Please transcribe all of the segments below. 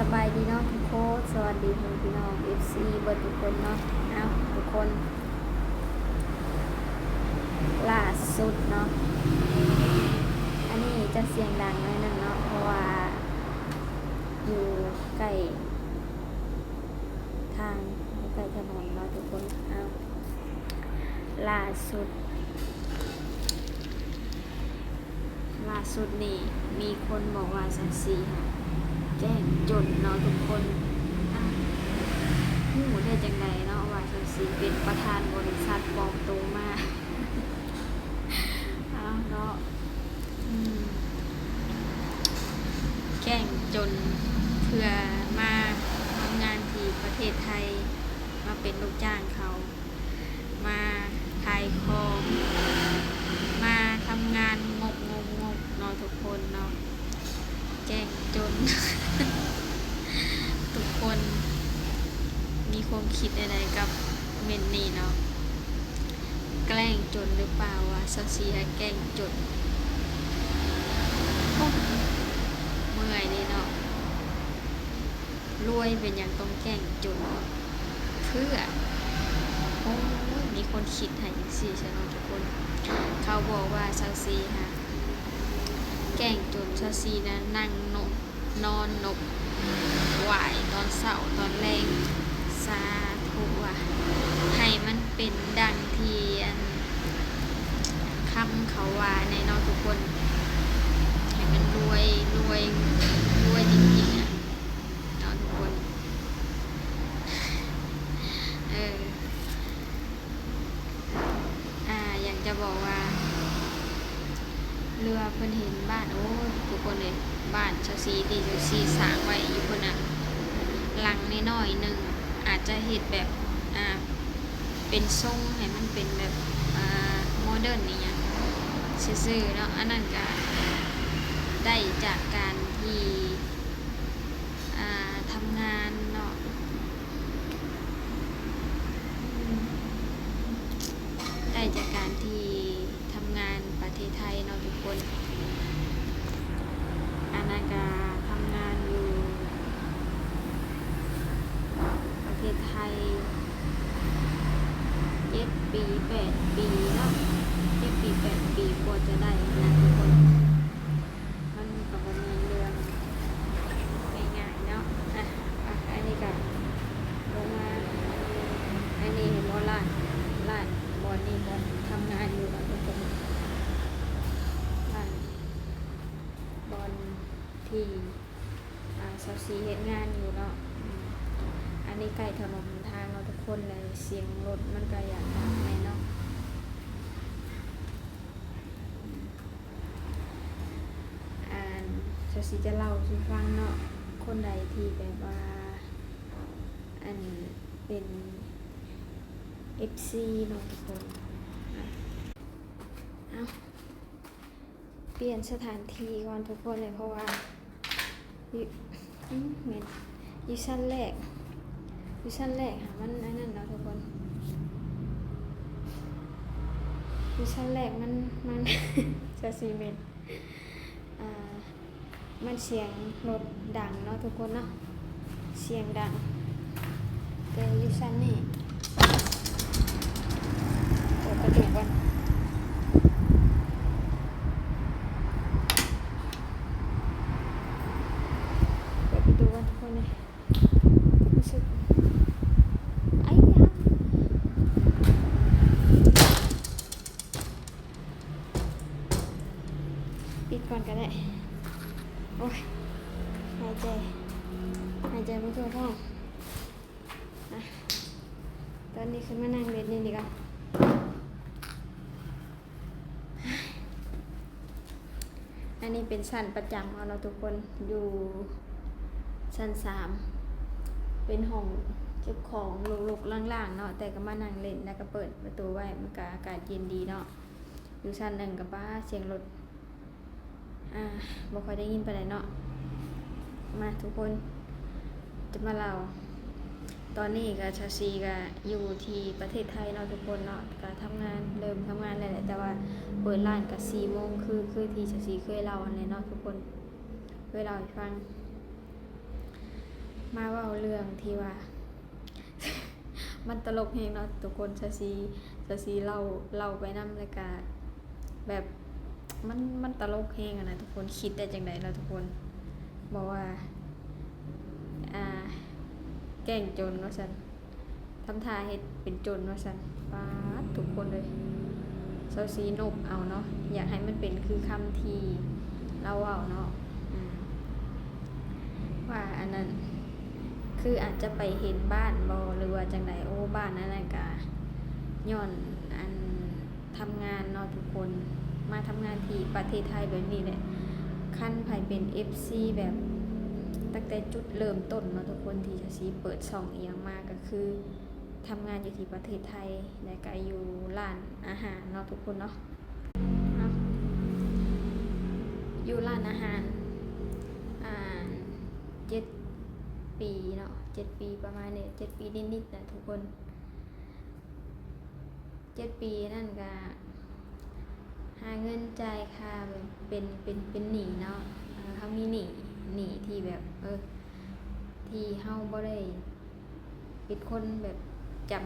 ສະບາຍດີເນາະທຸກຄົນ ສະຫວັດດີພໍ່ແມ່ພີ່ນ້ອງ ເອັຟຊີ ເບິດທຸກຄົນເນາະ. ເອົ້າ ທຸກຄົນ ລ່າສຸດເນາະ ອັນນີ້ຈະສຽງດັງໜ້ອຍໜຶ່ງເນາະ ເພາະວ່າຢູ່ໃກ້ທາງ ໃກ້ຖະໜົນເນາະທຸກຄົນ. ເອົ້າ ລ່າສຸດ ລ່າສຸດນີ້ມີຄົນບອກວ່າຊາວຊີແກ້ງຈົນເນາະທຸກຄົນ. ອ້າວ ຮູ້ໄດ້ຈັ່ງໃດເນາະວ່າຊາວຊີເປັນປະທານບໍລິສັດປອມໂຕມາ? ອ້າວເນາະ ອືມ ແກ້ງຈົນເພື່ອມາທຳງານທີ່ປະເທດໄທ ມາເປັນລູກຈ້າງເຂົາ. ມາຂາຍຂອງ ມາທຳງານງົບໆໆເນາະທຸກຄົນເນາະ ແກ້ງຈົນ. ທຸກຄົນມີຄວາມຄິດແນວໃດກັບເມັນນີ້ເນາະ? ແກ້ງຈົນຫຼືເປົ່າວ່າ ຊາວຊີແກ້ງຈົນ? ໂອ້ ເມື່ອຍເດ້ເນາະ. ລວຍເປັນຫຍັງຕ້ອງແກ້ງຈົນເພື່ອ? ໂອ້ຍ ມີຄົນຄິດໃຫ້ຈັ່ງຊີ້ຊະເນາະທຸກຄົນ. ເຂົາບອກວ່າຊາວຊີຫາແກ້ງຈົນ ຊາວຊີນະນັ່ງນົບ ນອນນົບໄຫວ້ຕອນເຊົ້າຕອນແລງ ສາທຸວ່າ ໃຫ້ມັນເປັນດັ່ງທີ່ອັນ ຄຳເຂົາວ່າແນ່ເນາະທຸກຄົນ ໃຫ້ມັນລວຍ ລວຍ ລວຍຈິງໆ ອະ ເນາະທຸກຄົນ. ເອີ ອ່າ ຢາກຈະບອກວ່າ ຫຼືວ່າເພິ່ນເຫັນບ້ານ ໂອ້ ທຸກຄົນເອີຍ ບ້ານຊາວຊີທີ່ຊາວຊີສ້າງໄວ້ຢູ່ພຸ້ນນະ ຫຼັງນ້ອຍໆໜຶ່ງ ອາດຈະເຮັດແບບ ອ່າ ເປັນຊົງໃຫ້ມັນເປັນແບບ ອ່າ ໂມເດີນອີ່ຫຍັງຊື່ໆເນາະ. ອັນນັ້ນກະໄດ້ຈາກການທີ່ ອ່າ ທຳງານເນາະ ໄດ້ຈາກການທີ່ທຳງານປະເທດໄທເນາະທຸກຄົນ. ອັນນັ້ນກະທຳງານຢູ່ປະເທດໄທ ເຈັດປີແປດປີເນາະ ເຈັດປີແປດປີກວ່າຈະໄດ້ນະທຸກຄົນ. ມັນກະບໍ່ແມ່ນເລື່ອງງ່າຍໆເນາະ. ອ່ະ ອ່ະ ອັນນີ້ກະລົງມາ ອັນນີ້ເຫັນບໍ່ ຮ້ານ ຮ້ານບ່ອນນີ້ ບ່ອນທຳງານຢູ່ເນາະທຸກຄົນ ຮ້ານ ບ່ອນທີ່ ອ່າ ຊາວຊີເຮັດງານຢູ່ເນາະ. ອືມ ອັນນີ້ໃກ້ຖະໜົນຫົນທາງເນາະທຸກຄົນ ແລະ ສຽງລົດມັນກະຢາກດັງແດ່ເນາະ. ອັນ ຊາວຊີຈະເລົ່າສູ່ຟັງເນາະ ຄົນໃດທີ່ແບບວ່າ ອັນ ເປັນເອັຟຊີເນາະທຸກຄົນ. ເອົ້າ ປ່ຽນສະຖານທີ່ກ່ອນທຸກຄົນເລີຍ ເພາະວ່າ ຢູ່ ອືມ ແມ່ນ ຢູ່ຊັ້ນແລກ ຢູ່ຊັ້ນແລກຫາ ມັນອັນນັ້ນເນາະທຸກຄົນ ຢູ່ຊັ້ນແລກມັນ ມັນ ຊາວຊີແມ່ນ ອ່າ ມັນສຽງລົດດັງເນາະທຸກຄົນເນາະ ສຽງດັງ ແຕ່ຢູ່ຊັ້ນນີ້ ເປີດປະຕູກ່ອນ ເປີດປະຕູກ່ອນທຸກຄົນເອີຍ ຮູ້ສຶກ ໄອ້ຢາ ປິດກ່ອນກະໄດ້ ໂອ້ຍ ຫາຍໃຈ ຫາຍໃຈບໍ່ທົ່ວທ້ອງ. ອ່ະ ຕອນນີ້ຂຶ້ນມານັ່ງຫຼິ້ນຢູ່ນີ້ກ່ອນ. ອັນນີ້ເປັນຊັ້ນປະຈຳເຮົາເນາະທຸກຄົນ ຢູ່ຊັ້ນສາມ ເປັນຫ້ອງເກັບຂອງລົກໆລ້າງໆເນາະ ແຕ່ກະມານັ່ງຫຼິ້ນ ແລ້ວກະເປີດປະຕູໄວ້ ມັນກະອາກາດເຢັນດີເນາະ. ຢູ່ຊັ້ນໜຶ່ງກະ ປ້າ ສຽງລົດ ອ່າ ບໍ່ຄ່ອຍໄດ້ຍິນປານໃດເນາະ. ມາທຸກຄົນ ຈະມາເລົ່າ ຕອນນີ້ກະ ຊາວຊີກະຢູ່ທີ່ປະເທດໄທເນາະທຸກຄົນເນາະ ກະທຳງານ ເລີ່ມທຳງານແລ້ວແຫຼະ ແຕ່ວ່າເປີດຮ້ານກະສີ່ໂມງ ຄື ຄືທີ່ຊາວຊີເຄີຍເລົ່າຫັ້ນແຫຼະເນາະທຸກຄົນ ເຄີຍເລົ່າໃຫ້ຟັງ. ມາເວົ້າເລື່ອງທີ່ວ່າ ມັນຕະຫຼົກແຮງເນາະທຸກຄົນ. ຊາຊີ ຊາຊີເລົ່າ ເລົ່າໄປນຳ ແລ້ວກະແບບ ມັນ ມັນຕະຫຼົກແຮງຫັ້ນນະທຸກຄົນ. ຄິດໄດ້ຈັ່ງໃດເນາະທຸກຄົນ ບອກວ່າ ອ່າ ແກ້ງຈົນວ່າຊັ້ນ ທຳທ່າເຮັດເປັນຈົນວ່າຊັ້ນ. ປາດ ທຸກຄົນເອີຍ ຊາວຊີນົບເອົາເນາະ. ຢາກໃຫ້ມັນເປັນຄືຄຳທີ່ລາວເວົ້າເນາະ ອາ ວ່າອັນນັ້ນ ຄືອາດຈະໄປເຫັນບ້ານບໍ່ ຫຼືວ່າຈັ່ງໃດ. ໂອ້ ບ້ານອັນນັ້ນກະຍ້ອນອັນ ທຳງານເນາະທຸກຄົນ ມາທຳງານທີ່ປະເທດໄທແບບນີ້ແຫຼະ. ຄັນໃຜເປັນເອັຟຊີແບບຕັ້ງແຕ່ຈຸດເລີ່ມຕົ້ນເນາະທຸກຄົນ ທີ່ຊາຊີເປີດຊ່ອງອີ່ຫຍັງມາ ກໍຄືທຳງານຢູ່ທີ່ປະເທດໄທ ແລ້ວກໍຢູ່ຮ້ານອາຫານເນາະທຸກຄົນເນາະ. ເນາະ ຢູ່ຮ້ານອາຫານ ອ່າ ເຈັດປີເນາະ ເຈັດປີປະມານນີ້ ເຈັດປີນິດໆນະທຸກຄົນ. ເຈັດປີນັ້ນກະຫາເງິນຈ່າຍຄ່າແບບເປັນ ເປັນ ເປັນໜີ້ເນາະ. ເຮົາມີໜີ້ ໜີ້ທີ່ແບບ ເອີ ທີ່ເຮົາບໍ່ໄດ້ເປັນຄົນແບບຈຳ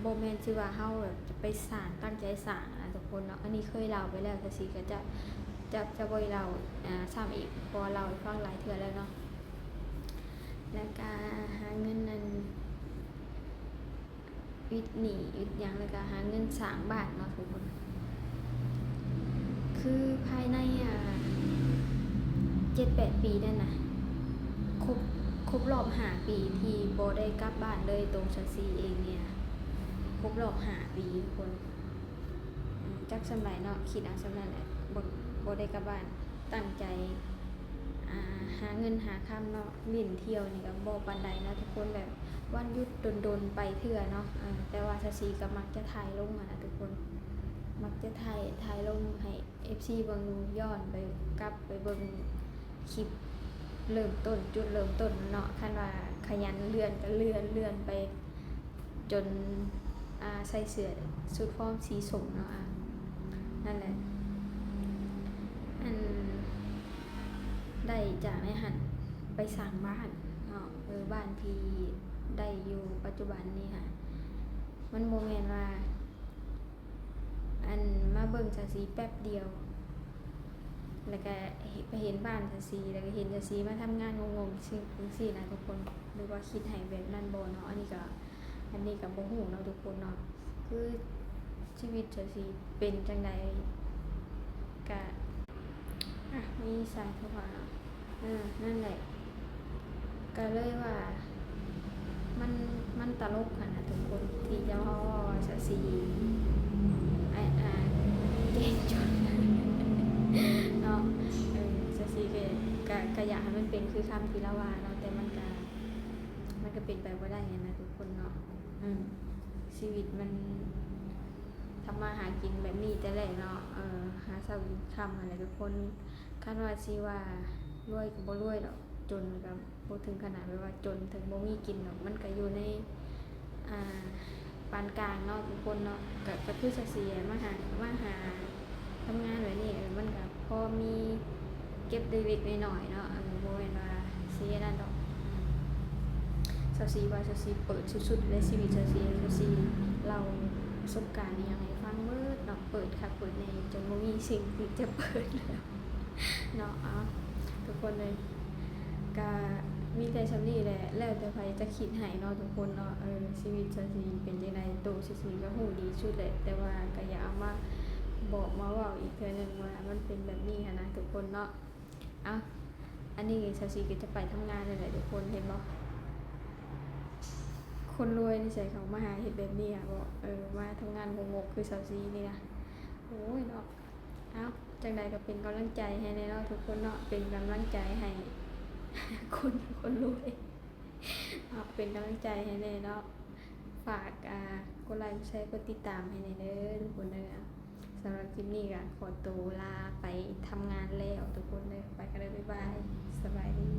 ບໍ່ແມ່ນຊິວ່າເຮົາແບບຈະໄປສ້າງ ຕັ້ງໃຈສ້າງນະທຸກຄົນເນາະ. ອັນນີ້ເຄີຍເລົ່າໄປແລ້ວ ຊາຊີກໍຈະ ຈະ ຈະບໍ່ເລົ່າ ອາ ຊ້ຳອີກ ເພາະວ່າເລົ່າໃຫ້ຟັງຫຼາຍເທື່ອແລ້ວເນາະ. ແລ້ວກະຫາເງິນນັ້ນ ວິດໜີ້ວິດຫຍັງ ແລ້ວກະຫາເງິນສ້າງບ້ານເນາະທຸກຄົນ. ຄືພາຍໃນ ອ່າ ເຈັດແປດປີນັ້ນນະ ຄົບ ຄົບຮອບຫ້າປີທີ່ບໍ່ໄດ້ກັບບ້ານເລີຍ. ໂຕຊາຊີເອງນີ້ນະ ຄົບຮອບຫ້າປີທຸກຄົນ. ອາ ຈັກສ່ຳໃດເນາະ ຄິດເອົາສ່ຳນັ້ນແຫຼະ ບໍ່ ບໍ່ໄດ້ກັບບ້ານ. ຕັ້ງໃຈ ອ່າ ຫາເງິນຫາຄຳເນາະ ຫຼິ້ນທ່ຽວນີ້ກໍບໍ່ປານໃດເນາະທຸກຄົນ. ແບບວັນຢຸດດົນໆໄປເທື່ອເນາະ ເອີ ແຕ່ວ່າຊາຊີກໍມັກຈະຖ່າຍລົງຫັ້ນນະທຸກຄົນ ມັກຈະຖ່າຍ ຖ່າຍລົງໃຫ້ເອັຟຊີເບິ່ງຢູ່ ຍ້ອນໄປ ກັບໄປເບິ່ງຄລິບເລີ່ມຕົ້ນ ຈຸດເລີ່ມຕົ້ນເນາະ. ຄັນວ່າຂະຫຍັນເລື່ອນກໍເລື່ອນ ເລື່ອນໄປ ຈົນ ອ່າ ໃສ່ເສື້ອຊຸດຟອມສີສົ້ມເນາະ ອ່າ ນັ້ນແຫຼະ ອັນ ໄດ້ຈາກໃນຫັ້ນໄປສ້າງບ້ານເນາະ ເອີ ບ້ານທີ່ໄດ້ຢູ່ປັດຈຸບັນນີ້ຫະ ມັນບໍ່ແມ່ນວ່າ ອັນ ມາເບິ່ງຊາຊີແປັບດຽວ ແລ້ວກະໄປເຫັນບ້ານຊາຊີ ແລ້ວກະເຫັນຊາຊີມາທຳງານງົງໆ ຈັ່ງ ຈັ່ງຊີ້ນະທຸກຄົນ ຫຼືວ່າຄິດໃຫ້ແບບນັ້ນບໍ່ເນາະ. ອັນນີ້ກະ ອັນນີ້ກໍບໍ່ຮູ້ເນາະທຸກຄົນເນາະ ຄືຊີວິດຈະຊິເປັນຈັ່ງໃດ ກະ ອະ ມີສາຍໂທຫາ ເອີ ນັ້ນແຫຼະ ກໍເລີຍວ່າ ມັນ ມັນຕະຫຼົກຫັ້ນນະທຸກຄົນ ທີ່ເຈົ້າເວົ້າວ່າຊາຊີ ອາ ອາ ເກັ່ງຈົນເນາະ ເອີ ຊາຊີກໍ ກໍ ກໍຢາກໃຫ້ມັນເປັນຄືຄຳທີ່ລາວວ່າເນາະ ແຕ່ມັນກະ ມັນກໍເປັນໄປບໍ່ໄດ້ຫັ້ນນະທຸກຄົນເນາະ ເອີ ຊີວິດມັນທຳມາຫາກິນແບບນີ້ແຕ່ແລກເນາະ ເອີ ຫາເຊົ້າກິນຄ່ຳຫັ້ນແຫຼະທຸກຄົນ. ຄັນວ່າຊິວ່າລວຍກໍບໍ່ລວຍດອກ ຈົນກໍບໍ່ເຖິງຂະໜາດແບບວ່າຈົນເຖິງບໍ່ມີກິນດອກ ມັນກໍຢູ່ໃນ ອ່າ ປານກາງເນາະທຸກຄົນເນາະ ກໍ ກໍຄືຊາຊີມາຫາ ມາຫາທຳງານແບບນີ້ ເອີ ມັນກໍພໍມີເກັບເລັກໆນ້ອຍໆເນາະ ເອີ ບໍ່ແມ່ນວ່າຊິອັນນັ້ນດອກ. ຊາຊີວ່າຊາຊີເປີດສຸດໆ ໃນຊີວິດຊາຊີ ຊາຊີເລົ່າປະສົບການອີ່ຫຍັງໃຫ້ຟັງເບິດເນາະ ເປີດຄັກເປີດແນ່ ຈົນບໍ່ມີສິ່ງທີ່ຈະເປີດແລ້ວ ເນາະ ເອົາ ທຸກຄົນເອີຍ ກະມີແຕ່ສ່ຳນີ້ແຫຼະ ແລ້ວແຕ່ໃຜຈະຄິດໃຫ້ເນາະທຸກຄົນເນາະ ເອີ ຊີວິດຊາຊີເປັນຈັ່ງໃດ ໂຕຊາຊີກໍຮູ້ດີສຸດແຫຼະ ແຕ່ວ່າກໍຢາກເອົາມາບອກມາເວົ້າອີກເທື່ອໜຶ່ງວ່າມັນເປັນແບບນີ້ຫັ້ນນະທຸກຄົນເນາະ. ເອົາ ອັນນີ້ຊາຊີກໍຈະໄປທຳງານແລ້ວແຫຼະທຸກຄົນ ເຫັນບໍ່ ຄົນລວຍນີ້ໃສເຂົາມາຫາເຮັດແບບນີ້ຫາເບາະ ເອີ ມາທຳງານງົກໆຄືຊາຊີນີ້ນະ ໂອ້ຍເນາະ. ເອົາ ຈັ່ງໃດກໍເປັນກຳລັງໃຈໃຫ້ແດ່ເນາະທຸກຄົນເນາະ ເປັນກຳລັງໃຈໃຫ້ຄົນ ຄົນລວຍ ເອົາ ເປັນກຳລັງໃຈໃຫ້ແດ່ເນາະ ຝາກ ອ່າ ກົດໄລ ກົດແຊ ກົດຕິດຕາມໃຫ້ແດ່ເດີທຸກຄົນເດີ. ສຳລັບຄລິບນີ້ກໍຂໍໂຕລາໄປທຳງານແລ້ວທຸກຄົນເດີ ໄປກັນເດີ ບາຍບາຍ ສະບາຍດີ.